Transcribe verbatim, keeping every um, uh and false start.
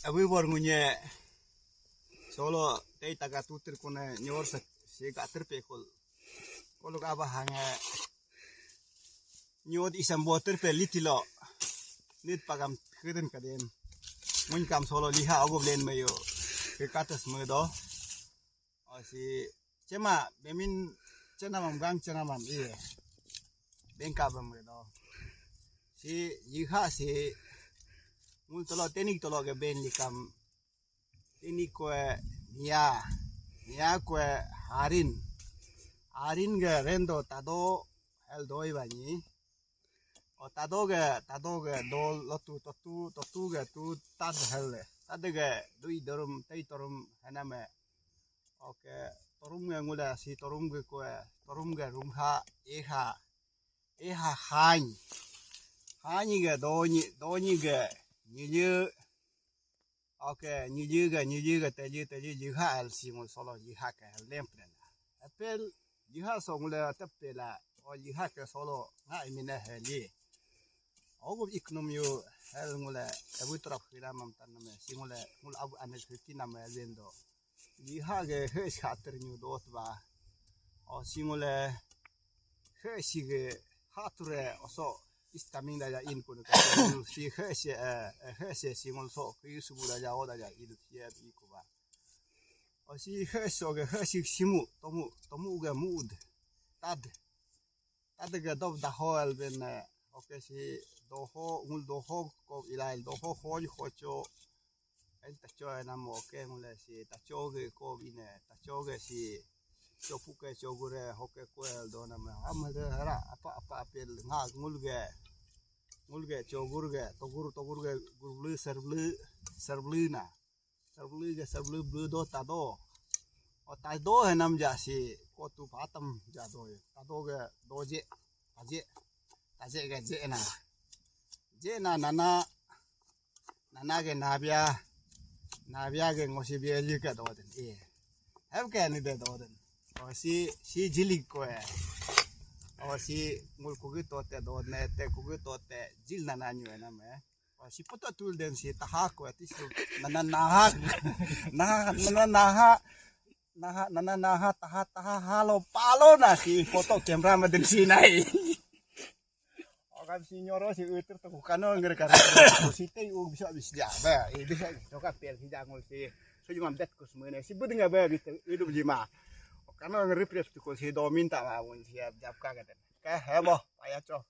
Abu bor ngunye solo tei taga tutir kone nyor sak si gatir pe kol. Kolok aba hange nyod isam botir pe litilo. Nit pagam keden kadem. Mun kam solo liha agob len mayo. Ke katas medo. O si cema bemin cena mam gang cena mam iye. Bengka bam medo. Si yiha si mul tolo tenik tolo ke ben likam. Ini kue nia, nia kue harin. Harin ge rendo tado hel doi banyi. O tado ge, tado ge dol lotu totu, totu ge tu tad hel. Tad ge dui dorum, tei torum hename. Oke, torum ge ngule si torum ge kue, torum ge rumha, eha, eha hany. Hany ge donyi, donyi ge nyilye. Oke, nyiji ga, nyiji ga, teji, teji, jiha el singul solo, jiha ke el lem pren. Apel, jiha songule tepela, o jiha ke solo, nga imine heli. Ogu iknum yu, el ngule, ebu trap hira mam tan name, singule, ngul abu ane hiki name el bendo. Jiha ge he shatir nyu dot ba. O singule, he sige, hature, oso, is coming da ya in kunu ka. Si he se, eh, eh, he se singul so, ke yusubu da ya, o da ya, idu si ya, i kuba. O si he so ge, he si simu, tomu, tomu ge mud. Tad. Tad ge dob daho el ben, eh, oke si doho, ngul doho ko ilail, doho hoj hocho. El tacho na mo ke ngule si tacho ge ko bine, tacho ge si chopu ke chogure hoke ko el do na me. Am de hara apa, apa apel nga ngul ge, ngul ge chogur ge, togur, togur ge gurblu serblu, serblu na. Serblu ge serblu blu do tado. O tado henam ja si ko tu patam ja do ye. Tado ge doje, taje, taje ge je na. Je na nana, nana ge nabia, nabia ge ngosi bia li ke doden. Eh. Heb ke ni de doden. O si, si jili ko eh. O si ngul kugi tote dodne, te kugi tote jil nana nyu enam eh. O si puto tul den si taha ko eh, ti si nana naha, naha, nana naha, naha, nana naha, taha, taha, halo, palo na si foto camera ma den si nai. Okam si nyoro si utur tu kano ngere kara si te u bisa bisa ja ba, eh, bisa bisa ka pel si jangul si. So jumam dat kus mene si budinga ba gitu, hidup jima. Kano ngere prep tu ko si do minta ma un si jab ka gaden. Ka hebo, paya cho.